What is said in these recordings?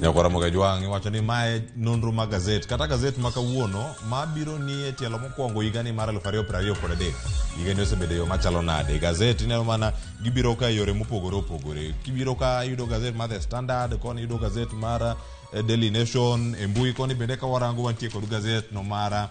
Nyakwara Mogajwang' iwacho ni mae nonro mag gazet kata gazet ma kawuono ma biro ni e tielo mokwongo higani mar 2023. Higani osebedo e yo machalo nade? Gazet ineno mana gibiro ka e yore mopogore opogore. Kibiro ka iyudo gazet mar The Standard, koni iyudo gazet mar Daily Nation, e mbui koni bende ka warango wantie kod gazet no mar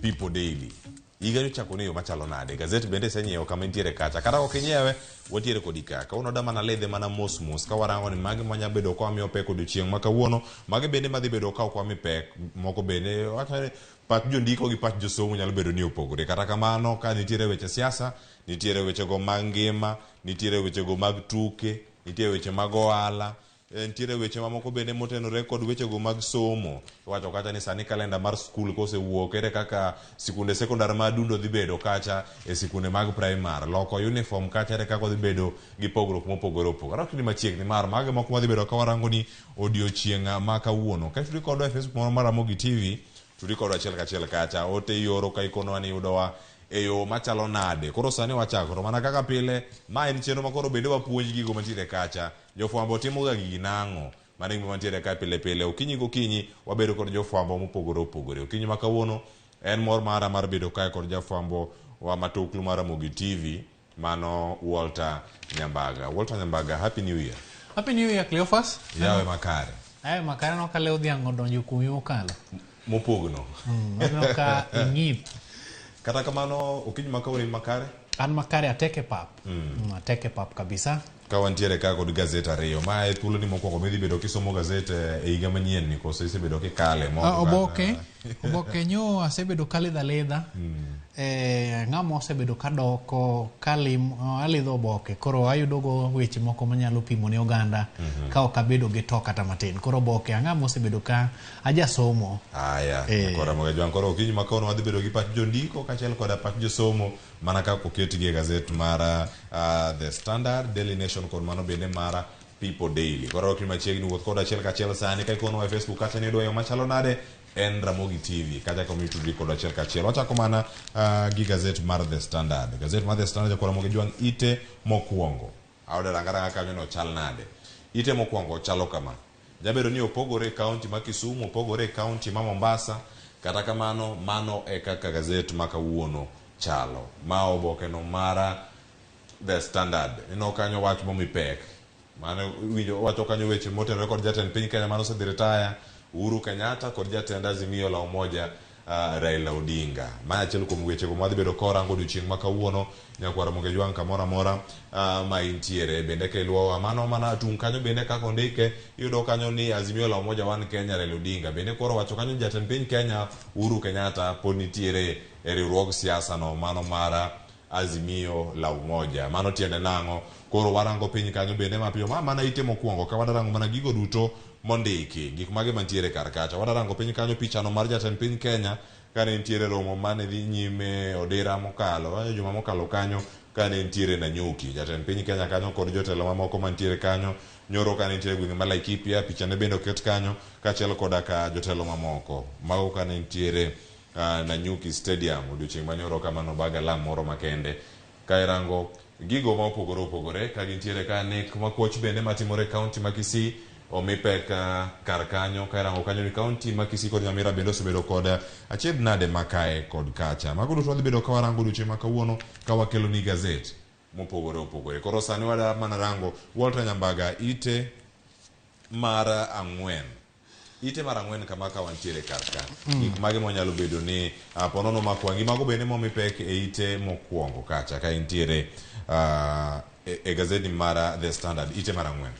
People Daily. Higani ochako ni e yo machalo nade? Gazet bende isenyiewo kama intiere kacha. Kata ok inyiewe, wantiere kodi ka. Kawuono wadwa mana lidhe mana mos mos ka warango ni magi manya bedo ka wamiyo pek odiochieng' ma kawuono, magi bende madhi bedo ka ok wami pek. Moko bende wacho ni pach jondiko gi pach josomo nyalo bedo ni opogore. Kata kamano, ka nitiere weche siasa, nitiere wechego mag ngima, nitiere wechego mag tuke, nitiere weche mag ohala, Nitiere weche mamoko bende motenore kod wechego mag somo. Iwacho kacha ni sani kalenda mar skul kosewuok, ere kaka sikunde sekondar ma Adundo dhi bedo kacha e sikunde mag primar. Loko uniform kacha ere kaka odhi bedo gi pogruok mopogore opogore. Arwaki ni machiegni mar mago e moko madhi bedo ka warango ni odiochieng' ma kawuono. Ka itudi kodwa e Facebook moro mar Ramogi TV, tudi kodwa achiel kachiel kacha. Ote ioro ka ikonowa ni iyudowa e yo machalo nade. Koro sani wachako to mana kaka pile, ma en chenro ma koro bende wapuonj gigo mantiere kacha. Jofwambo timoga gigi nang'o? Mano e gima wantiere ka pile pile. Okinyi gokinyi wabedo kod jofwambo mopogore opogore. Okinyi ma kawuono en mor mara mar bedo kae kod jafwambo wa matuklu mar Ramogi TV, mano Walter Nyambaga. Walter Nyambaga, Happy New Year. Happy New Year, Cleophas. Yawe makare. Aye makare no kale odhiang' odonjo kuomi mokalo. Mopogno. Aneno ka ing'ip. Kata kamano okinyi ma kawuono in makare? An makare atek e pap. Atek e pap kabisa. Ka wantiere ka kod gazet ariyo, ma e thuoloni mokwongo midhi bedo kisomo gazet e higa manyien ni koso isebedo kikale moko kata? Oboke, oboke nyo asebedo kalidho alidha. Ng'ama osebedo kadoko kalim, alidho oboke koro ayudo go weche moko manyalo pimo ne oganda ka ok abedo gi to kata matin. Koro oboke ang'ama osebedo ka ajasomo. Aya, koro Ramogi Ajwang' koro okinyi ma kawuono wadhi bedo gi pach jondiko kaachiel koda pach josomo mana kaka oketgi e gazet mar The Standard, Daily Nation kod mano bende mar People Daily. Koro ok ni machiegni wuoth kod achiel kachiel sani ka ikonowa e Facebook kacha ni idwa yo machalo nade en Ramogi TV kacha kama itudri kod achiel kachiel. Wachako mana gi gazet mar The Standard. Gazet mar The Standard jakwa Ramogi Ajwang' ite mokwongo. Aoda ranga ranga kanyo no chal nade. Ite mokwongo chalo kama. Nyabedo ni opogore e kaunti ma Kisumu, opogore e kaunti ma Mombasa, kata kamano mano e kaka gazet ma kawuono chalo. Ma oboke no mara The Standard. Ineno kanyo wach momi pek. Mano iwinjo wacho kanyo weche motenore kod jatend piny Kenya mane osedhi retire Uhuru Kenyatta kod jatend Azimio la Umoja Raila Odinga. Ma achiel kuom wechego ma wadhi bedo ka warango odiochieng' ma kawuono. Nyakwar Ramogi Ajwang' kamoro amora ma intiere. Bende ka iluwowa mano mana tung' kanyo bende kaka ondike iyudo kanyo ni Azimio la Umoja One Kenya Raila Odinga. Bende koro wacho kanyo ni jatend piny Kenya Uhuru Kenyatta pod nitiere e riwruog siasa no mano mar Azimio la Umoja. Mano tiende nang'o? Koro warango piny kanyo bende mapiyo. Ma mana ite mokwongo ka wadarango mana gigo duto mondiki. Gik mage mantiere kar kacha. Wadarango piny kanyo pichano mar jatend piny Kenya kane nitiere romo mane dhi nyime odira mokalo, juma mokalo kanyo kane nitiere Nanyuki. Jatend piny Kenya kanyo kod jotelo mamoko mantiere kanyo. Nyoro kane nitiere gwenge ma Laikipia, pichane bende oket kanyo kaachiel koda ka jotelo mamoko. Mago kane nitiere Nanyuki Stadium odiochieng' manyoro kama nobag alam moro makende. Ka irango gigo ma opogore opogore ka gintiere ka nek makoch bende matimore e kaunti ma Kisii omi pek kar kanyo. Ka irango kanyo ni kaunti ma Kisii kod Nyamira bende osebedo kod achiedh nade ma kae kod kacha. Mago duto wadhi bedo ka warango odiochieng' ma kawuono ka wakelo ni gazet mopogore opogore. Koro sani wada mana rango Walter Nyambaga ite mar ang'wen. Ite mar ang'wen kama ka wantiere kar ka. Gik mage mwanyalo bedo ni ponono mako wang'i. Mago bende momi pek e ite mokwongo kacha ka intiere e gazeti mar The Standard ite mar ang'wen.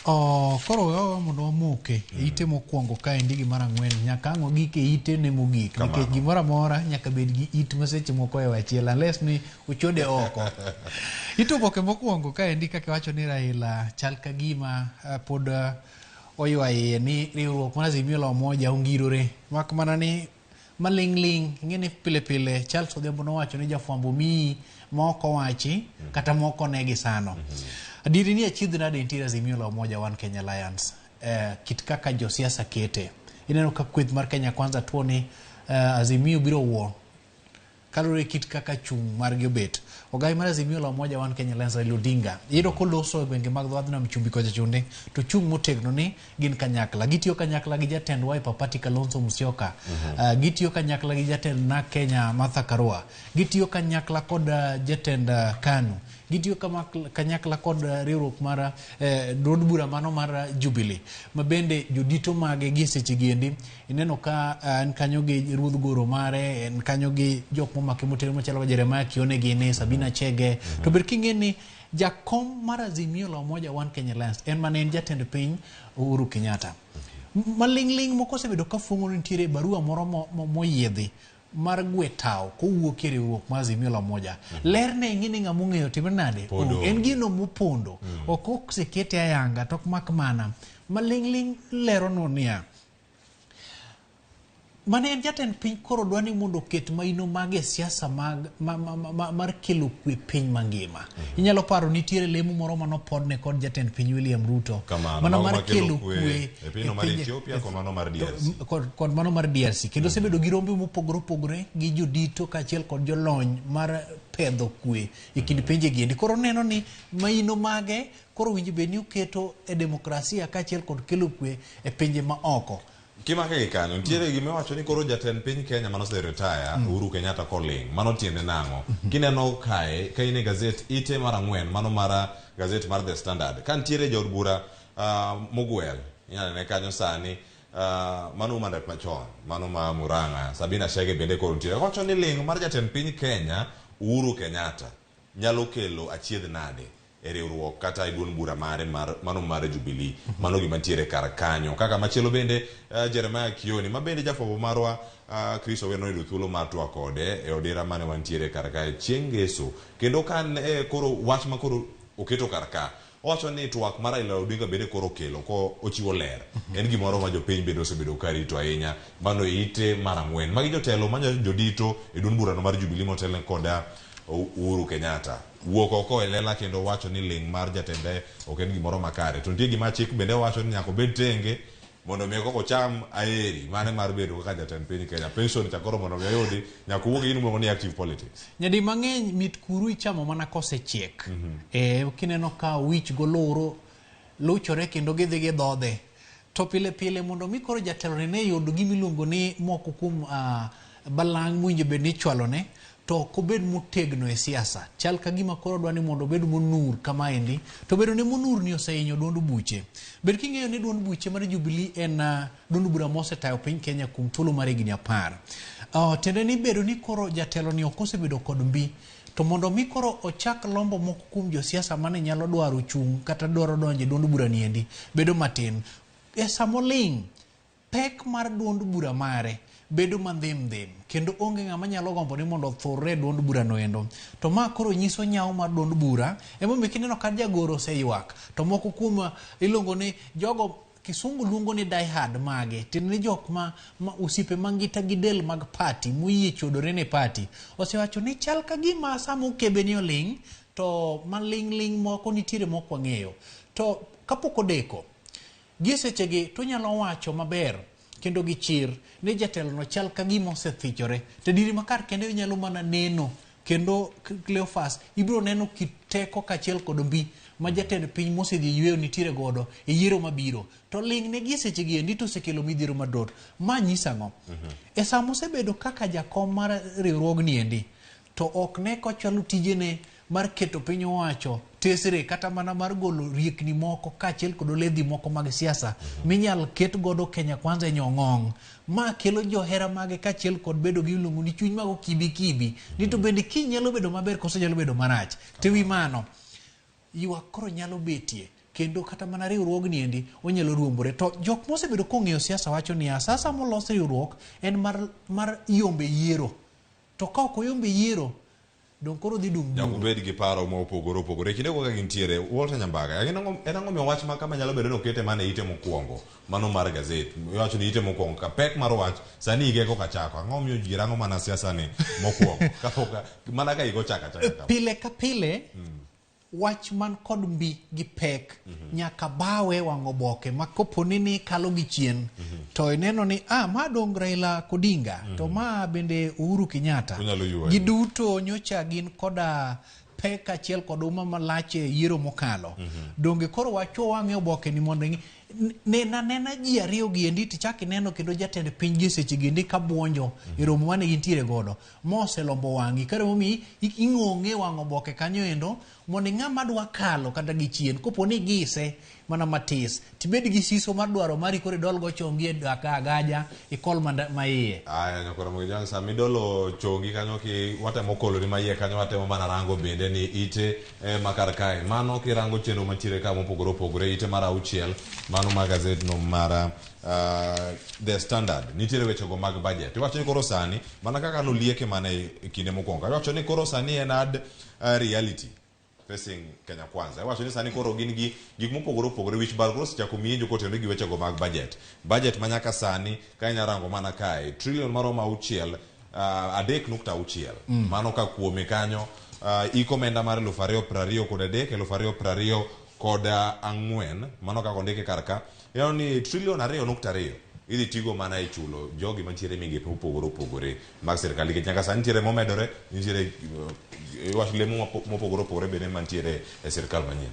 Oh, koro wewa mondo wamoke e ite mokwongo kaendi gi mar ang'wen nyaka ang' wagik e ite ne mogik nikech gimoro amora nyaka bed gi it ma seche moko e achiel unless ni ochode oko. Ite oboke mokwongo kaendi kaka iwacho ni Raila chal ka gima pod oywa iye ni riwruok mar Azimio la Umoja ongirore mak mana ni maling' ling' ing'e ni pile pile Charles Odhiambo nowacho ni jafwambo miyi ma ok owachi kata ma ok one gi sano. Adieri ni achiedh nade nitiere Azimio la Umoja One Kenya Alliance kit kaka josiasa kete. Ineno ka kweth mar Kenya Kwanza tuo ni Azimio biro wuo. Kaluwore gi kit kaka chung' margi obet. Ogai mar Azimio la Umoja One Kenya Alliance Raila Odinga iyudo koloso e gwenge mag dho wadh nam chumbi kocha chunde to chung' motegno ni gin kanyakla. Gitiyo kanyakla gi jatend Wiper Party Kalonzo Musyoka. Gitiyo kanyakla gi jatend NARC Kenya Martha Karua. Gitiyo kanyakla kod jatend KANU. Gitiyo kanyakla kod riwruok mar duond bura mano mar Jubilee ma bende jodito mage gi seche gi endi ineno ka en kanyo gi ruodh goro mare, en kanyo gi jok momake motegno machalo ka Jeremiah Kione gini, Sabina Chege. To ber king'e ni jakom mar Azimio la Umoja One Kenya Alliance en mane en jatend piny Uhuru Kenyatta. Maling'ling' moko osebedo ka fuong'o ni nitiere barua moro moyiedhi mar gwe tawo kowuok e riwruok mar Azimio la Umoja. Lerne ing'e ni ng'ama ong'eyo timre nade? Pondo. En gino mopondo. Ok osekete ayanga to ok mak mana. Maling'ling' leronwa niya, mane en jatend piny koro dwa ni mondo oket maino mage e siasa mag, ma, ma, ma, ma, mar kelo kwe piny mangima. Inyalo paro nitiere lemo moro manopodne kod jatend piny William Ruto. Kamano, Mana mago mar makelo kelo kwe kwe e pinyno mar Ethiopia kod mano mar DRC. Kod mano mar DRC. Kendo osebedo gi rombe mopogore opogore gi jodito kaachiel kod jolony mar pedho kwe e kind pinje gi endi. Koro neno ni maino mage koro winjo bed ni oketo e demokrasia kaachiel kod kelo kwe e pinje ma oko. Kimake gi kanyo, nitiere gima iwacho ni koro jatend piny Kenya mane ose retire, Uhuru Kenyatta koling'. Mano tiende nang'o? Kineno kae, ka in e gazet ite mar ang'wen, mano mar gazet mar The Standard. Ka nitiere jaod bura mogwel, inyalo nene kanyo sani, mano woman rep machon, mano ma Murang'a, Sabina Chege bende koro nitiere. Owacho ni ling' mar jatend piny Kenya, Uhuru Kenyatta, nyalo kelo achiedh nade e riwruok kata e duond bura mare mar mano mar Jubilee. Mano gima nitiere kar kanyo. Kaka machielo bende Jeremiah Kioni ma bende jafwambo marwa Chris Owino noyudo thuolo mar twak kode e odira mane wantiere kar kae chieng' ngeso. Kendo ka koro wach ma koro oketo kar ka, owacho ni twak mar Raila Odinga bende koro okelo ko ochiwo ler. En gimoro ma jopiny bende osebedo ka rito ahinya. Mano e ite mar ang'wen. Magi jotelo manyo jodito e duond burano mar Jubilee motelne koda Uhuru Kenyatta. Wuok oko e lela kendo wacho ni ling' mar jatende ok en gimoro makare. To nitie gima chik bende wacho ni nyaka obed tenge mondo mi koko cham aeri mane mar bedo kaka jatend piny Kenya. Pension cha koro mondo mi oyudi nyaka owuog e gino miluongo ni active politics. Nyadi mang'eny mit kuru ichamo mana kosechiek. Kineno ka wich goloro luchore kendo gidhi gidhodhe. To pile pile mondo mi koro jatelo ni ne yud gima iluongo ni moko kuom balang' mowinjo bed ni ichwalone, to ok obed motegno e siasa. Chal ka gima koro dwa ni mondo obed monur kamaendi, to bedo ne monur ni osehinyo duond buche. Bed king'eyo ni duond buche mar Jubilee en duond bura mosetayo piny Kenya kuom thuolo mar higni 10. Tiende ni bedo ni koro jatelo ni ok osebedo kod mbi, to mondo mi koro ochak lombo moko kuom josiasa mane nyalo dwaro chung' kata dwaro donjo e duond bura niendi, bedo matin. E samoling', pek mar duond bura mare bedo mandhim dhim, kendo onge ng'ama nyalo gombo ni mondo othurre e duond bura noendo. To ma koro nyiso nyawo mar duond bura, emomiyo kineno ka jagoro oseywak, to moko kuom iluongo ni jogo kisungu luongo ni die hard mage, tiende ni jok ma osiepe mangita gi del mag party, moyie chodore ne party, osewacho ni chal ka gima sama okebe ni oling', to maling' ling' moko nitiere mok wang'eyo. To kapok odeko, gie sechegi to nyalo wacho maber kendo gi chir ni jatelo no chal ka gima osethichore. To diri makar kende inyalo mana neno kendo Cleophas ibiro neno kit teko kaachiel kod mbi ma jatend piny mosedhi e yweyo nitiere godo e yiero mabiro. To ling' ne gie sechegi endi to osekelo midhiero mathoth. Ma nyiso ang'o? E sama osebedo kaka jakom mar riwruogni endi, to ok ne kochwalo tijene mar keto piny owacho tesre kata mana mar golo riekni moko kaachiel kod oledhi moko mag siasa minyal ket godo Kenya Kwanza e nyong'ong'. Ma kelo johera mage kaachiel kod bedo gi iluongo ni chuny mag okibi kibi. Ni to bende kiny nyalo bedo maber koso nyalo bedo marach. To ewi mano, ywak koro nyalo betie kendo kata mana riwruogni endi onyalo ruombore. To jok mosebedo kong'eyo siasa wacho niya, sasa molos riwruok en mar yombe yiero. To ka ok oyombe yiero, dong koro dhi dum Nyaka ubed gi paro mopogore opogore. Kinde kaka gintiere, Walter Nyambaga, en ang'o miyo wach ma kama nyalo bedo ni okete mana e ite mokwongo, mano mar gazet. Iwacho ni ite mokwongo ka pek mar wach, sani higa koka chako. Ang'o miyo ji rango mana siasa ni mokwongo? Kapok mana ka higa ochako achaka kama. Pile ka pile, Wach man kod mbi gi pek nyaka bawe wang' oboke ma koponi ni kalo gi chien to ineno ni ah, ma dong Raila Odinga to ma bende Uhuru Kenyatta. Onyalo ywayi. Giduto nyocha gin koda pek achiel kod uma malach e yiero mokalo. Donge koro wachuo wang'e oboke ni mondo ing'i nena nena ji ariyo gi endi tichak ineno kendo jatend piny gi seche gi endi ka buonjo e romo mane gintiere godo ma oselombo wang'i kare momiyi ing'ong'e wang' oboke kanyo endo mondo ing'ama dwa kalo kata gi chien kopo ni igise mana matis tibed gi siso mar dwaro mari koro idol go chongi e agaja ikol maiye. Aya nyakora Mogijang, sama idolo chongi kanyo ki watemo koloni maiye kanyo watemo mana rango bende ni ite ma kar kae mano kirango chenro mantiere ka mopogore opogore ite mar auchiel mano mar gazet no mar The Standard nitiere wechego mag budget iwacho ni koro sani mana kaka nolieke mana e kinde mokwongo iwacho ni koro sani en ad reality facing Kenya Kwanza. Iwacho ni sani koro gin gi gik mopogore opogore wich bar koro osechako mienjo kotenore gi wechego mag budget. Budget ma nyaka sani ka inya rango mana kae trillion maromo auchiel 3.6 mano ka kuome kanyo iko omenda mar 2023 2024 mano kaka ondike kar ka ineno ni trillion 2.2 idhi tigo mana e chulo jogi mantiere e migepe mopogore opogore mag sirkal nikech nyaka sani nitiere momedore nitiere iwacho lemo mopogore opogore bende mantiere e sirkal manyien.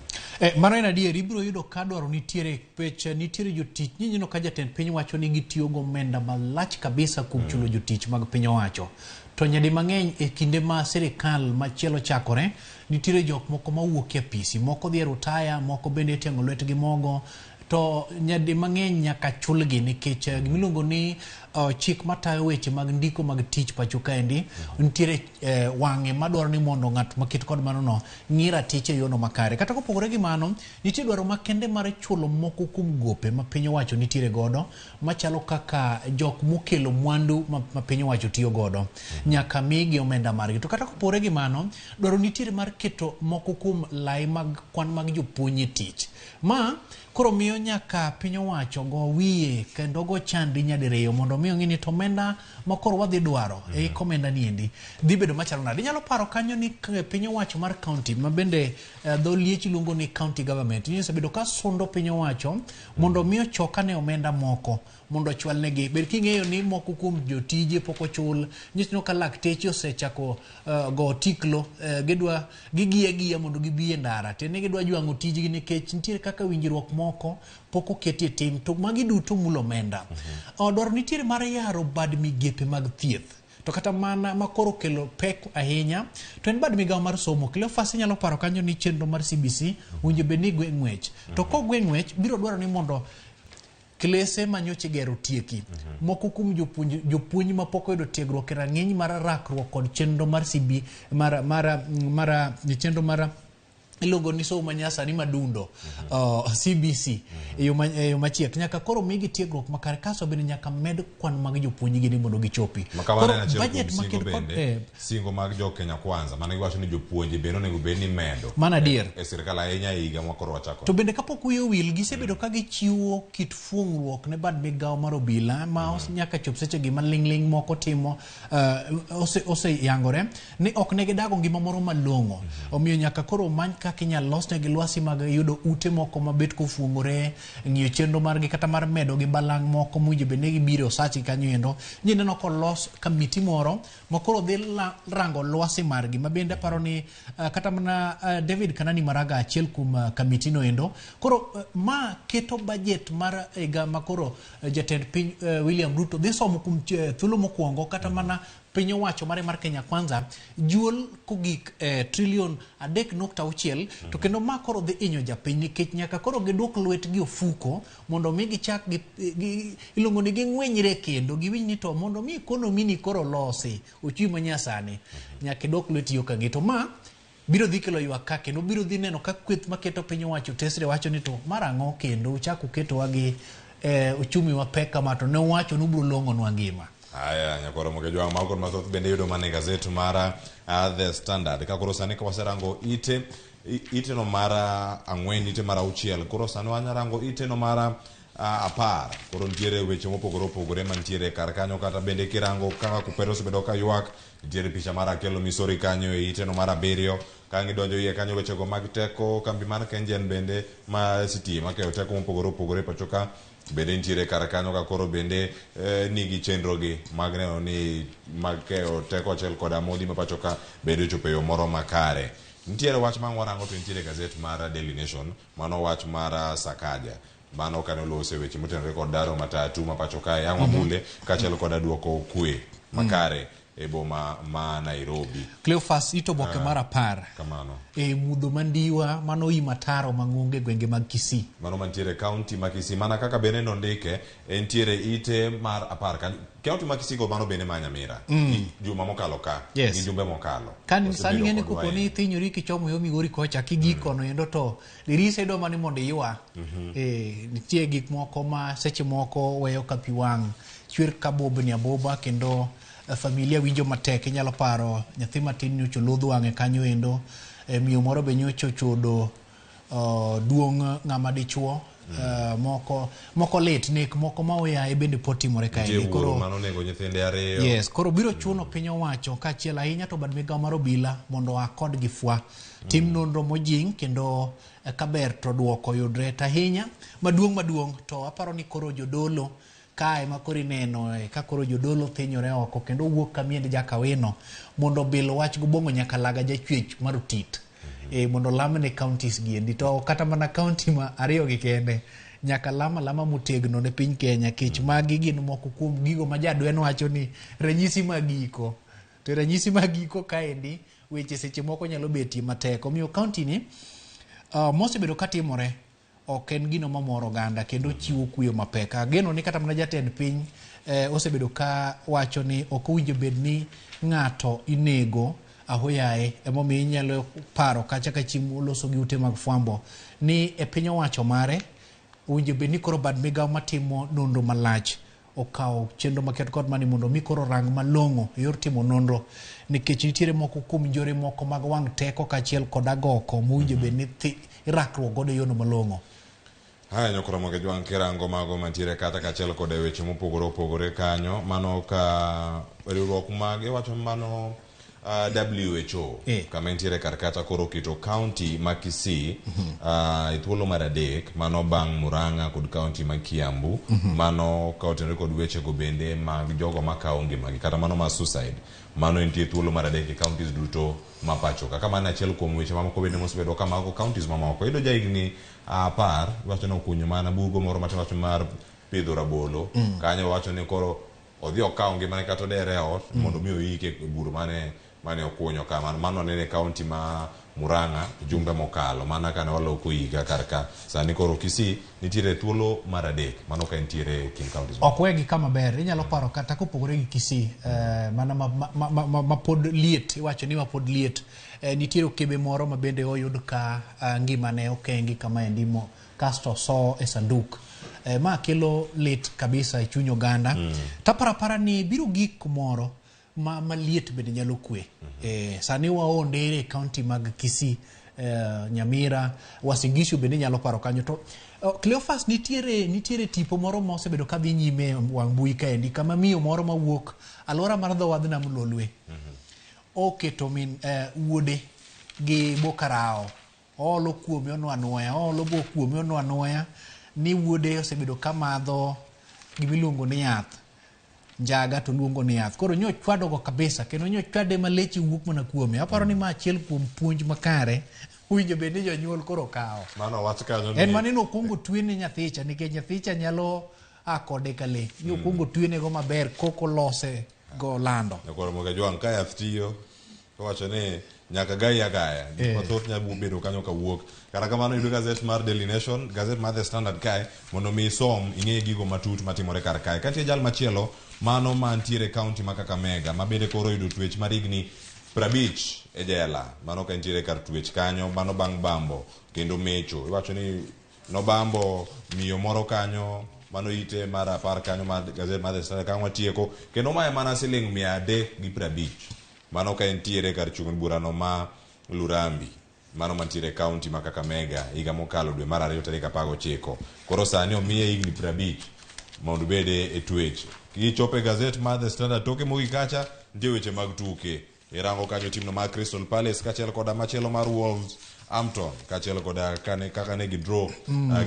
Mano en adier, ibiro yudo ka dwaro nitiere pech, nitiere jotich, nyineno ka jatend piny wacho ni gitiyo gomenda malach kabisa kuom chulo jotich mag piny owacho. To nyadi mang'eny e kinde ma sirikal machielo chakore, nitiere jok moko mawuok e apisi, moko dhi e rutaya, moko bende iteng'o lwetgi mogo, to nyadi mang'eny nyaka chulgi nikech gimiluongo ni chik matayo weche mag ndiko mag tich pacho kaendi nitiere wang'e madwaro ni mondo ng'at maket kod mano no ng'i ratiche e yono makare. Kata kopogore gi mano, nitie dwaro makende mar chulo moko kuom gope ma piny owacho nitiere godo machalo kaka jok mokelo mwandu ma piny owacho tiyo godo nyaka migi omenda margi. To kata kopogore gi mano, dwaro nitiere mar keto moko kuom lai mag kwan mag jopuonj e tich. Ma koro miyo nyaka piny owacho go wiye kendo go chandi nyadiriyo mondo mi ong'i ni to omenda ma koro wadhi dwaro e ik omenda ni endi dhi bedo machalo nade. Inyalo paro kanyo ni piny owacho mar county ma bende dho liech luongo ni county government ni osebedo ka sundo piny owacho mondo mi ochokane omenda moko mondo ochwalnegi. Bed king'eyo ni moko kuom jotije pok ochul, nyiso ka lakteche osechako go tiklo, gidwa gigiya giya mondo gibi e ndara, tiende ni gidwa jwang'o tijgi nikech nitiere kaka winjruok moko pok oketi e tim, to magi duto mulo omenda. Dwaro nitiere mar yaro bad migepe mag thieth. To kata mana ma koro kelo pek ahinya to en bad migawo mar somo. Cleophas inyalo paro kanyo ni chenro mar CBC owinjo bed ni gwe ng'wech. To kogwe ng'wech biro dwaro ni mondo klese manyocha igero tieki. Moko kuom jopuonj mapok oyudo tiegruok e rang'iny mar rakruok kod chenro mar CB mar mar mar chenro mar iluongo ni somo manyasani madundo CBC e yo machiek nyaka koro migi tiegruok makare, kasto bende nyaka med kwan mag jopuonj gi ni mondo gichopi. Koro budget maket kod singo mag jo Kenya Kwanza mane giwacho ni jopuonje bende onego bed ni medo mana adier e sirkal ahinya e higa ma koro wachako. To bende kapok wiye owil, gisebedo ka gichiwo kit fuong'ruok ne bad migawo mar obila ma nyaka chop sechegi ma ling'ling' moko timo oseyangore ni ok ne gidago ngima moro malong'o. Omiyo nyaka koro many kaka inyalo losnegi lwasi mag yudo ute moko mabet kofuong'ore, ng'iyo chenro margi kata mar medo gi balang' moko mowinjo bed ni gibiro osachgi kanyo endo. Nyineno kolos kamiti moro ma koro dhi rango lwasi margi, ma bende aparo ni kata mana David Kanani Maraga achiel kuom kamiti no endo. Koro ma keto budget mar higa ma koro jatend piny William Ruto dhi somo kuom thuolo mokwongo kata mana piny owacho mare mar Kenya Kwanza juol kogik trillion 3.6 to kendo ma koro dhi hinyo japiny nikech nyaka koro giduok lwetgi ofuko mondo mi gichak iluongo ni ging'wenyre kendo giwinj ni to mondo mi economy ni koro losi ochwi manyasani nyaka idwok lweti yo kang'e. To ma biro dhi kelo ywak ka kendo biro dhi neno ka kweth maketo piny owacho tesre wacho ni to mar ang'o kendo uchak uketowa gi uchumi wa pek kama to ne uwacho ni ubiro long'onwa ngima. Aya, nyakwaro Mogejwang' mago kod mathoth bende yudo mana e gazet mar The Standard. Ka koro sani ka waserango ite no mar ang'wen, ite mar auchiel, koro sani wanyarango ite no mar 10. Koro nitiere weche mopogore opogore mantiere kar kanyo, kata bende kirango kaka Kupere osebedo ka ywak, nitiere picha mar Akelo Misori kanyo e iteno mar 7. Ka gidonjo iye kanyo wechego mag teko, kambi mar Kengen bende ma sitima keyo teko mopogore opogore pacho ka bende nitiere kar kanyo ka koro bende nigi chenro gi mag neno ni mag keyo teko achiel koda modhi ma pacho ka bende ochopo e yo moro makare. Nitiere wach ma warango to nitiere gazet mar Daily Nation, mano wach mar Sakaja. Mano kane olose weche motenore kod daro matatu ma pacho kae ang' wamule kaachiel koda duoko kwe makare e boma ma Nairobi. Cleophas, ito oboke mar 10. Kamano. E mudho mandiwa mano oimo ataro mang'ongo e gwenge mag Kisii. Mano mantiere county ma Kisii, mana kaka bende nondike, entiere ite mar 10 kanyo. County ma Kisii go mano bende ma Nyamira. Juma mokalo ka, gi jumbe mokalo. Kani sani ng'eni kopo ni ithinyori kichomo yo Migori kocha kigikono endo to dirisa idwa mana ni mondo iywa. Nitie gik moko ma seche moko weyo ka pi wang' chwer ka bobni aboba kendo familia winjo matek. Inyalo paro nyathi matin nyocha olodh wang'e kanyo endo, miyo moro be nyocha ochodo duong' ng'ama dichuo. Moko lit, nek moko ma oyaye bende pod timore kaendi. Nitie wuoro mano onego nyithinde 2. Yes, koro biro chuno piny owacho kaachiel ahinya to bad migawo mar obila mondo oa kodgi fwa. Tim nonro mojing' kendo kaber to duoko yudre. To ahinya maduong' maduong' to aparo ni koro jodolo kae ma koro ineno ka koro jodolo thinyore oko kendo wuok ka miend Jakawino mondo obil wach gobong'o nyakalaga jachwech mar otit. Mondo olamne counties gi endi. To kata mana county ma 2 gi kende nyaka lama lama motegno ne piny Kenya kech magi gin moko kuom gigo ma jadwen wacho ni ranyisi mag giko. To ranyisi mag giko kaendi weche seche moko nyalo betie matek. Omiyo county ni mosebedo katimore ok en gino mamoro oganda kendo chiwo kuyo mapek. Ageno ni kata mana jatend piny osebedo ka wacho ni ok owinjo bed ni ng'ato inego ahoyaye. Emomiyo inyalo paro kacha ka chieng' oloso gi ute mag fwambo ni e piny owacho mare owinjo bed ni koro bad migawo matimo nonro malach okawo chenro maket kod mani mondo mi koro rang malong'o e yor timo nonro, nikech nitiere moko kuom njore moko mag wang' teko kaachiel kod agoko mowinjo bed ni irakruok godo e yorno malong'o. Haya, nyokoro moge jwang' kirango mago mantiere kata kaachiel kod weche mopogore opogore kanyo, mano ka riwruok mag iwacho mano WHO kama entiere kar kata koro oketo county ma Kisii e thuolo mar 3, mano bang' Murang'a kod county ma Kiambu, mano ka otenore kod weche go bende mag jogo makawo ngimagi kata mano ma suicide, mano entie thuolo mar 3 e counties duto ma pacho ka. Kamano achiel kuom weche mamoko bende mosebedo ka mago counties mamoko. Iyudo jahigni 10 iwacho ni okunyo mana bugo moro matin wacho mar pidho rabolo, kanyo wacho ni koro odhi okawo ngimane kata odere e ot mondo mi oike e bur mane okunyo ka. Mano nene county ma Murang'a jumbe mokalo mana kane waloko higa kar ka. Sani koro Kisii nitiere thuolo mar 3, mano ka entiere kind counties. Ok wegi kama ber, inyalo paro kata kopogore gi Kisii, mana ma pod liet, iwacho ni ma pod liet. Nitiere okebe moro ma bende oyud ka ngimane okengi kama endi mo kasto so e sanduk. Ma kelo lit kabisa e chuny oganda. Taparo apara ni biro gik kumoro ma maliet bende nyalo kwe. Sani waondere e county mag Kisii, Nyamira, Uasin Gishu bende nyalo paro kanyo. To Cleophas, nitiere tipo moro ma osebedo kadhi nyime wang' mbui kaendi kama miyo moro mawuok alwora mar dho wadh nam Lolwe oketo min wuode gi bokarao. Oolo kuome onwa nuoya, oolo bo kuome onwa nuoya ni wuode osebedo kamadho gimiluongo ni yath. Njaga to luongo ni yath. Koro nyo chwadogo kabisa kendo nyo chwade maleche wuok mana kuome. Aparo ni ma achiel kuom puonj makare owinjo bed ni jonyuol koro kawo. Mano wach kanyo ni En mane nokwongo twene nyathicha nikech nyathicha nyalo a kode ka lee. Ni okwongo twene go maber koko lose go lando. Nyakwar Moga Jwang' ka yath tiyo to wacho ni nyaka gai agaya. Gik mathoth nyalo bedo kanyo kawuok. Kata kamano yudo gazet mar Daily Nation, gazet mar The Standard kae mondo mi isom ing'e gigo matut matimore kar kae. Katie jal machielo mano mantiere county ma Kakamega ma bende koro oyudo twech mar higni 50 e jela. Mano ka entiere kar twech kanyo, mano bang' bambo kendo mecho. Iwacho ni nobambo miyo moro kanyo, mano ite mar 10 kanyo mar gazet mar The Standard ka watieko. Kendo mae mana siling 350. Mano ka entiere kar chung' burano ma Lurambi. Mano mantiere e kaunti ma Kakamega higa mokalo dwe mar ariyo tarik 19. Koro sani omiye higni 50 mondo obed e twech. Kichopo e gazet mar The Standard toke mogik kacha nitie weche mag tuke. Irango kanyo timno mar Crystal Palace kaachiel koda machielo mar Wolves Hampton kaachiel koda kane kaka ne gidraw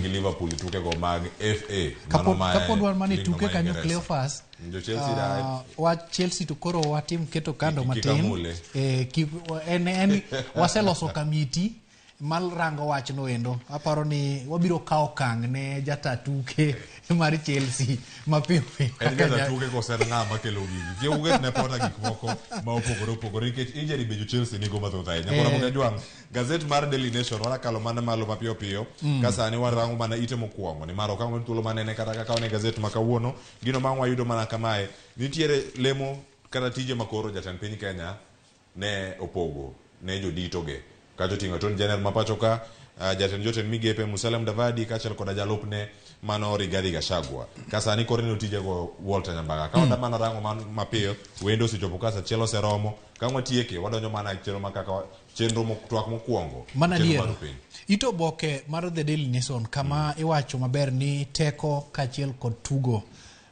gi Liverpool e tukego mag FA. Mano ma Kapod wan mana e ligno tuke ma kanyo Ingeresa. Cleophas Jo Chelsea da wach Chelsea to koro watim keto kando Kik matin amule. En waseloso kamiti mar rango wachno endo aparo ni wabiro kawo okang' ne jata tuke mar Chelsea mapiyo piyo En kaka jata tuke koso en ng'a makelo gigi? Kik uket ne Potter gik moko ma opogore opogore nikech injury be jo Chelsea nigo mathoth ahinya. Koro Ramogi Ajwang', gazet mar Daily Nation warakalo mana malo mapiyo piyo ka sani warango mana ite mokwongo nimar ok ang' thuolo manene kata kaka wane gazet ma kawuono gino ma wayudo mana kamae nitiere lemo kata tije makoro jatend piny Kenya ne opogo ne jodito ge kacha oting'o Attorney General ma pacho ka jatend jotend migepe Musalia Mudavadi kaachiel koda jalupne mano Rigathi Gachagua ka sani koro ineno tijego Walter Nyambaga ka wada mana rango man mapiyo wendo osechopo ka saa achiel oseromo ka watieke wadonjo mana e chenro ma kaka chenro twak mokwongo Mana chenro adier. mar piny It oboke mar The Daily Nation kama iwacho maber ni teko kaachiel kod tugo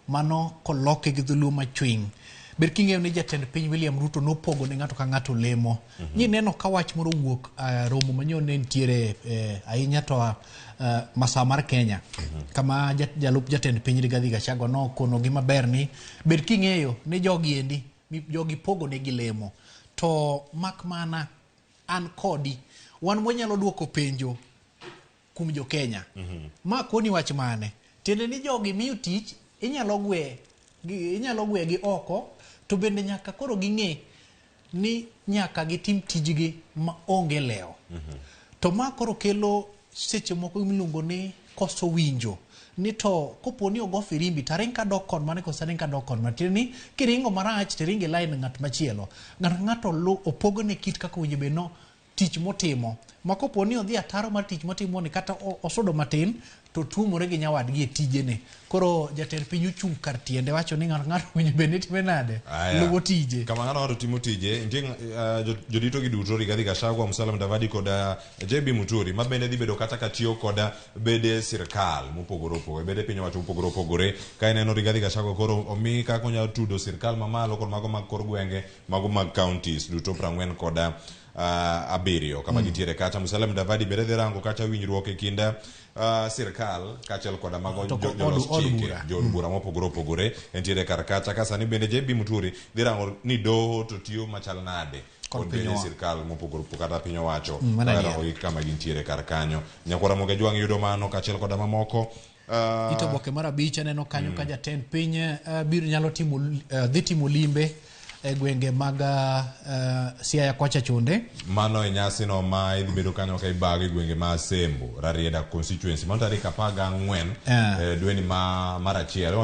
mano koloke gi dholuo machwiny. Ber king'eyo ni jatend piny William Ruto nopogo ne ng'ato ka ng'ato lemo. Ni neno ka wach moro owuok romo manyo ne nitiere ahinya to masawa mar Kenya kama jalup jatend piny Rigathi Gachagua nokonogi maber ni ber king'eyo ni jogi endi jogi pogo negi lemo to mak mana an kodi wan wanyalo duoko penjo kuom jo Kenya. Ma koni wach mane? Tiende ni jogi miyo tich inyalo gwe inyalo gwe gi oko to bende nyaka koro ging'e ni nyaka gitim tijgi ma onge lewo. To ma koro kelo seche moko miluongo ni koso winjo ni to kopo ni ogo firimbi to aring kadok kod mane koso aring kadok kod mane. Tiende ni kiringo marach tiringo e line ng'at machielo. Ng'ato ka ng'ato opogne kit kaka owinjo bed no tich motimo ma kopo ni odhi ataro mar tich motimo ni kata osudo matin to tuomore gi nyawadgi e tijene. Koro jatend piny ochung' kar tiende wacho ni ng'ato ng'ato owinjo bed ni time nade? Luwo tije. Kama ng'ato ng'ato timo tije, nitie jodito gi duto Rigathi Gachagua, Musalia Mudavadi kod JB Muturi ma bende dhi bedo kata ka tiyo kod bede sirkal mopogore opogore, bede piny owacho mopogore opogore. Ka ineno Rigathi Gachagua koro omi kaka onyalo tudo sirkal mamalo kod mago mag kor gwenge, mago mag counties duto 47 kod 7 kama gintiere kacha. Musalia Mudavadi bende dhi rango kacha winjruok e kind sirkal kaachiel koda mago jolos chike, jood bura mopogore opogore entiere kar kacha. Ka sani bende JB Muturi dhi rango ni doho to tiyo machal nade kod bede sirkal mopogore opogore kata piny owacho rango gi kama gintiere kar kanyo. Nyakwara Ramogi Ajwang' yudo mano kaachiel koda mamoko. It oboke mar 5 aneno kanyo ka jatend piny biro nyalo timo dhi timo limbe e gwenge mag Siaya kocha chonde. Mano e nyasi no ma idhi bedo kanyo ka ibago e gwenge ma Asembo, Rarieda constituency. Mano tarik 14 dweni ma mar achiel.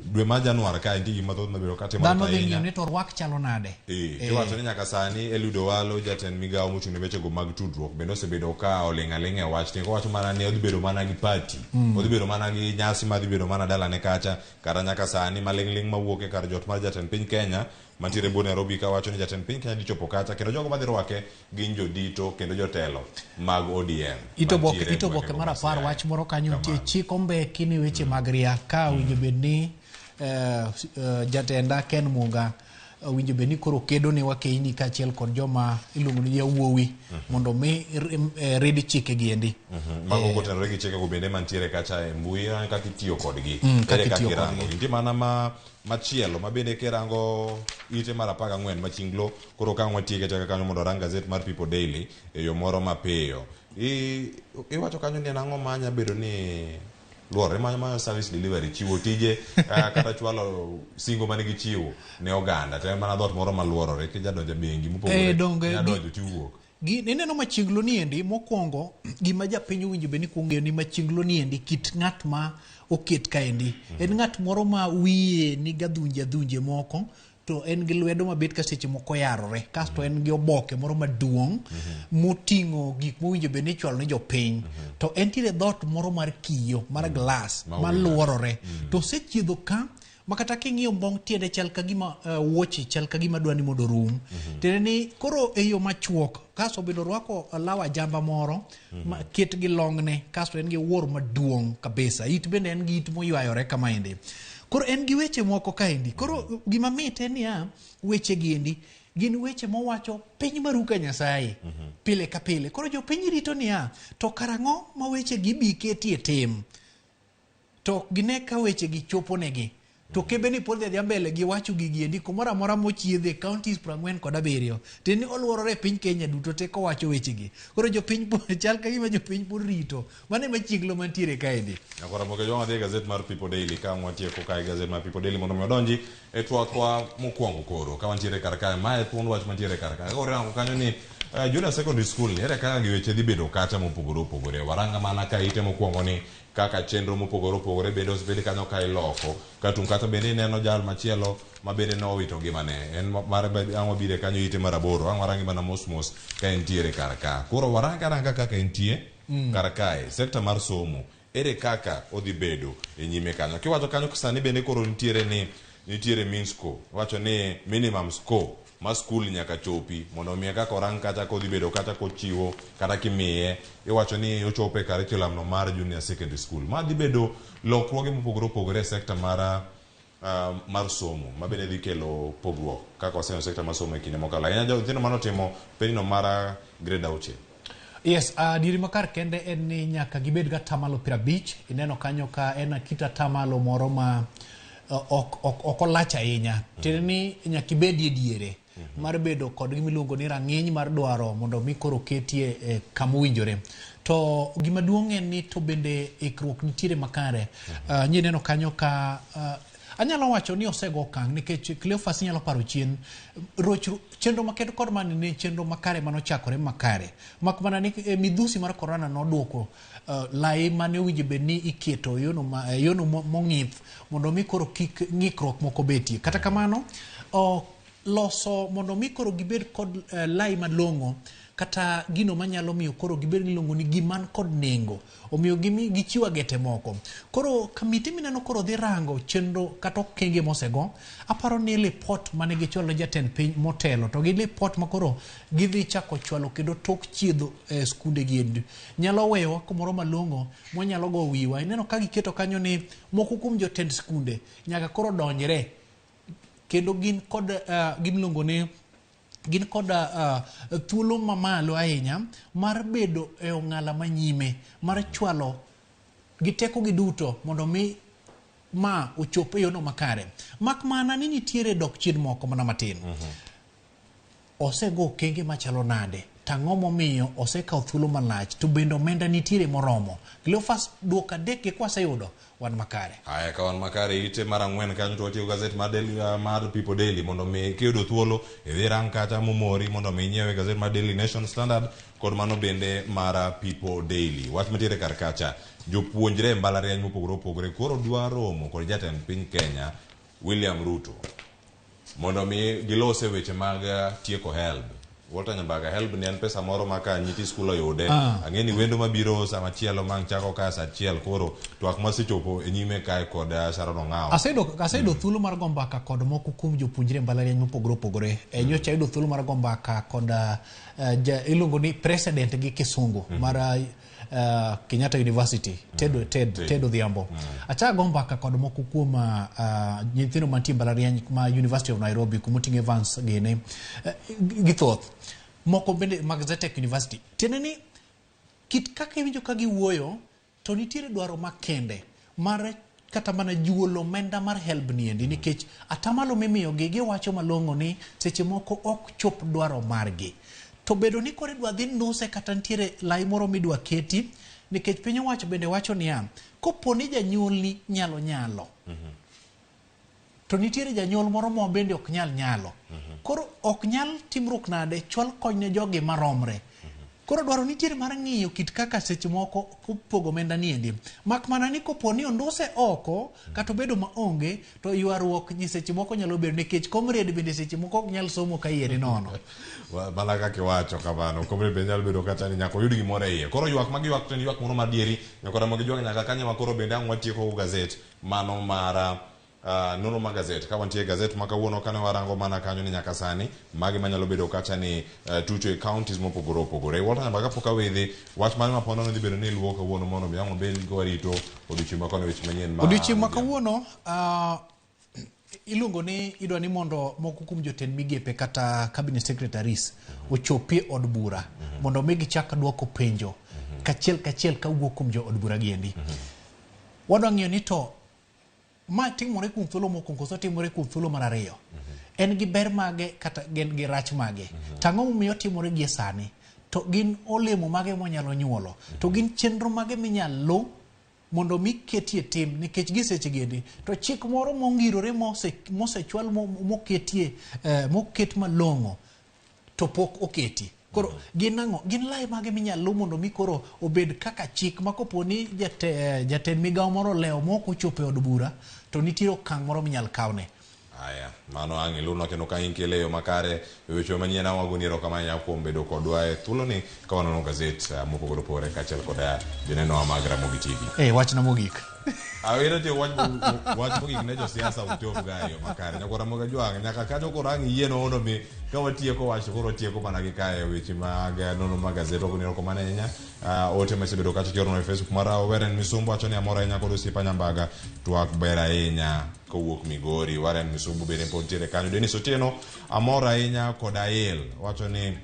Dwe mar Januar ka nitie gik mathoth mabedo ka timore Dhano dhi ng'iyo ni to rwak chalo nade. Tiwacho ni nyaka sani Eliud Owalo jatend migawo mochung' ne wechego mag tudruok bende osebedo ka oling' aling'a e wachni. Kowacho mana ni odhi bedo mana gi party. Odhi bedo mana gi nyasi madhi bedo mana dalane kacha. Kata nyaka sani maling'ling' mawuok e kar jot mar jatend piny Kenya mantiere bwo Nairobi ka wacho ni jatend piny Kenya dhi chopo kacha kendo jogo madhi rwake gin jodito kendo jotelo mag ODM. It oboke mar 10 wach moro kanyo nitie chik ombeki ni weche mag ria ka owinjo bed ni jatenda Ken Munga owinjo bed ni koro kedo ne wakeini kaachiel kod joma iluongo ni yawuowi mondo mi rid chike gi endi. Mago kotenore gi chikego bende mantiere kacha e mbui kaka itiyo kodgi. Ere kaka irango. Nitie mana ma machielo ma bende kirango ite mar 14 machinglo koro ka watieke chaka kanyo mondo orang gazet mar People Daily e yo moro mapiyo. Iwacho kanyo ni en ang'o ma nya bedo ni luorore ma service delivery chiwo tije kata chwalo singo mane gichiwo ne oganda to en mana dhoot moro maluorore kijadonjo e bengi mopogore inyadonjo tiwuok. Ineno machinglo ni endi mokwongo gima japiny owinjo bed ni kuongo ng'eyo ni machinglo ni endi kit ng'at ma oket kaendi en ng'at moro ma wiye nigi adhunje adhunje moko to en gi lwedo mabet ka seche moko oyarore kasto en gi oboke moro maduong' moting'o gik mowinjo bed ni ichwalo ne jopiny to entiere dhoot moro mar kiyo mar glass maluorore to osechiedho ka Ma kata king'iyo mbong tiende chal ka gima wuoche chal ka gima dwa ni mondo orum. Tiende ni koro e yo machuok kasto bende orwako law ajamba moro ma ket gi longne kasto en gi wuor maduong' kabisa. It bende en gi it moywayore kamaendi. Koro en gi weche moko kaendi. Koro gima mit en niya, weche gi endi gin weche mowacho piny maruka Nyasaye pile ka pile. Koro jopiny rito niya, to karang'o ma weche gi bi ketie tim? To ok gine ka weche gi chopo negi. To kebe ni pod dhi adhiya mbele gi wacho gigi endi kumoro amora mochiedhe counties 47. Tiende ni oluorore e piny Kenya duto te kowacho weche gi. Koro jopiny chal ka gima jopiny pod rito. Mano ema chiglo mantiere kaendi. Nyakwara Moke Jwang' wadhi e gazet mar People Daily ka ang' watieko kae gazet mar People Daily mondo mi wadonji e twakwa mokwongo koro ka wantiere kar kae mae thuond wach mantiere kar kae. Koro irango kanyo ni Junior Secondary School ni ere kaka gi weche dhi bedo kacha mopogore opogore. Waranga mana ka ite mokwongo ni kaka chenro mopogore opogore bende osebed kanyo ka iloko. Ka tung' kacha bende ineno jal machielo ma bende nowito ngimane. En mar ang' wabire kanyo ite mar aboro. Ang' warange mana mos mos ka entiere kar ka. Koro warang aranga kaka entie kar kae. Sekta mar somo ere kaka odhi bedo e nyime kanyo. Kiwacho kanyo sani bende koro nitiere ni nitiere mean score. Iwacho ni minimum score ma skul nyaka chopi mondo omiye kaka orang kacha kodhi bedo kata kochiwo kata kimiye iwacho ni ochopo e curriculum no mar junior secondary school. Ma dhi bedo lokruoge mopogore opogore e sekta mar mar somo ma bende dhi kelo pogruok kaka waseneno sekta mar somo e kinde mokalo. Ahinya nyithindo manotimo penj no mar grade 6. Yes, adieri makar kende en ni nyaka gibed ga atamalo 50. Ineno kanyo ka en kit atamalo moro ma ok olach ahinya. Tiende ni nyaka ibedie diere mar bedo kod gima iluongo ni rang'iny mar dwaro mondo mi koro ketie kama owinjore. To gima duong' en ni to bende ikruok nitiere makare. Nyi neno kanyo ka anyalo wacho ni osego okang' nikech Cleophas inyalo paro chien rochru chenro makende kod mani ne chenro makare manochakore makare. Mak mana ni midhusi mar corona noduoko lai mane owinjo bed ni iketo yono ma, yono mong'ith mondo mi koro kik ng'ikruok moko betie. Kata kamano, loso mondo mi koro gibed kod lai malong'o kata gino manyalo miyo koro gibed miluongo ni giman kod nengo. Omiyo gichiwo agete moko. Koro kamiti mineno koro dhi rango chenro kata okenge mosego, aparo ni lipot mane gichwalo ne jatend piny motelo to gi lipot ma koro gidhi chako chwalo kendo tok chiedho skunde gi endi nyalo weyowa kumoro malong'o mwanyalo go wiwa. Ineno ka giketo kanyo ni moko kuom jotend skunde nyaka koro donjre kendo gin kod gimiluongo ni gin kod thuolo mamalo ahinya mar bedo e ong'ala manyime mar chwalo gi teko gi duto mondo mi ma ochop e yono makare. Mak mana ni nitiere dok chien moko mana matin. Osego okenge machalo nade? Tang'o momiyo osekawo thuolo malach to bende omenda nitiere moromo? Cleophas duoko adek gi kwaseyudo wan makare. Aya ka wan makare ite mar 4 kanyo to watiyo gazet mar Daily, mar People Daily mondo mi kiyudo thuolo idhi rang kacha momori mondo mi inyiewe gazet mar Daily Nation Standard kod mano bende mar People Daily. Wach mantiere kar kacha, jopuonjre e mbalariany mopogore opogore koro dwa romo kod jatend piny Kenya William Ruto mondo mi gilose weche mag tieko HELB. Walter Nyambaga, HELB ni en pesa moro ma ka nyithi skul oyude, ang'e ni wendo mabiro sama chielo mang' chako ka saa 1 koro twak masechopo e nyime kae kod Sharon Ong'awo. Aseyudo thuolo mar go mbaka kod moko kuom jopuonjre e mbalariany mopogore opogore. Nyocha ayudo thuolo mar go mbaka kod iluongo ni president gi kisungu mar Kenyatta University, Ted Odhiambo. Achako go mbaka kod moko kuom nyithindo mantie mbalariany ma University of Nairobi kumoting'o Evans gini gi thoth moko bende mag Zetech University. Tiende ni kit kaka iwinjo ka giwuoyo to nitiere dwaro makende mar kata mana juolo omenda mar HELB ni endi nikech atamalo mimiyogi giwacho malong'o ni seche moko ok chop dwaro margi. To bedo ni koro idwa dhi nuse kata nitiere lai moro midwa keti nikech piny owacho bende wacho niya kopo ni janyuolni nyalo nyalo to nitiere janyuol moro ma bende ok nyal nyalo. Koro ok nyal timruok nade chwal kony ne jogi maromre. Koro dwaro nitiere mar ng'iyo kit kaka seche moko pogo omenda ni endi. Mak mana ni kopo ni onduse oko kata obedo maonge to ywaruok ni seche moko nyalo bedo nikech comrade bende seche moko ok nyal somo ka iye ni nono. Mana kaka iwacho kamano, comrade bende nyalo bedo kata ni nyaka oyud gimoro e iye. Koro ywak ma giywak to en ywak moro madieri, nyaka Ramogi Jwang' nyaka kanye ma koro bende ang' watieko go gazet mano mar Nono ma gazet ka wantie e gazet ma kawuono kane warango mana kanyo ni nyaka sani magi manyalo bedo kacha ni tucho e counties mopogore opogore. Walter Nyambaga kapok awedhi wach mane ma ponono dhi bedo ni luwo kawuono mondo mi ang' wabed ka warito odiochieng' ma kono weche manyien ma Odiochieng' ma kawuono iluongo ni idwa ni mondo moko kuom jotend migepe kata cabinet secretaries ochopie od bura mondo mi gichak duoko penjo kachiel kachiel kawuok kuom jo od bura giendi. Wadwa ng'iyo ni to ma timore kuom thuolo mokwongo koso timore kuom thuolo mar ariyo. En gi ber mage kata gin gi rach mage. To ang'o momiyo otimore gie sani? To gin olemo mage monyalo nyuolo? To gin chenro mage minyalo luw mondo mi ketie tim nikech gi seche gi to chik moro mongirore mosechwal moketie moket malong'o to pok oketi. Koro gin ang'o? Gin lai mage minyalo luw mondo mi koro obed kaka chik ma kopo ni jatend migawo moro olewo mok ochopo e od bura to nitie okang' moro minyal kawne. Aya, mano ang' iluwnwa kendo ka inkele e yo makare e weche manyien ang' wagoni erokamano ahinya kuom bedo kodwa e thuoloni ka wanono gazet mopogore opogore kaachiel koda jonenowa mag Ramogi TV. Wachna mogik. Awino tiyo wach wach mogik ne josiasa uchop ga e yo makare. Nyakwa Ramogi Ajwang' nyaka kanyo koro ang' iyienwa mondo mi ka watieko wach to koro watieko mana gi kae weche mag nono mag gazet wagoni erokamano ahinya. Ote masebedo kacha kioronwa e Facebook mara Warren Misumbu wacho ni amor ahinya kod osiepa Nyambaga twak ber ahinya kowuok Migori. Warren Misumbu bende pod nitiere kanyo. Dennis Otieno amor ahinya kod Ail wacho ni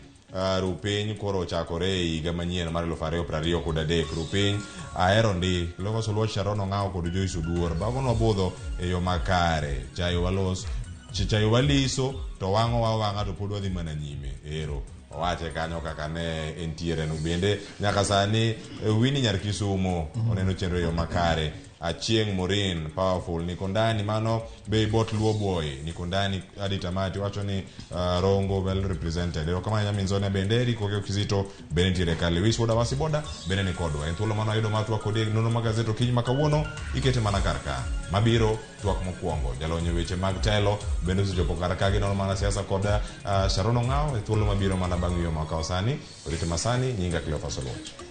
rupiny koro ochakore e higa manyien mar 2023. Rupiny ahero ndi. Cleophas Oluoch Sharon Ong'awo kod Joyce Oduor bagonwa budho e yo makare. Chayo walos chayo waliso to wang'o wawang'a to pod wadhi mana nyime. Ero owache kanyo kaka ne entiere no bende nyaka sani Winnie Nyar Kisumo oneno chenro e yo makare. Achieng' Morin powerful niko ndani mano be bot Luo boy niko ndani hadi tamati wacho ni Rongo well represented. Erokamano nyamin Zonia bende Eric Okeo Kizito bende nitiere ka Lewis Wuod Awasi Boda bende ni kodwa. En thuolo mano ayudo mar twak kodi e nonro mag gazet okinyi ma kawuono ikete mana kar ka. Mabiro twak mokwongo jalony e weche mag telo bende osechopo kar ka ginono mana siasa kod Sharon Ong'awo e thuolo mabiro mana bang' yueyo ma wakawo sani. Orite masani nyinga Cleophas Oluoch.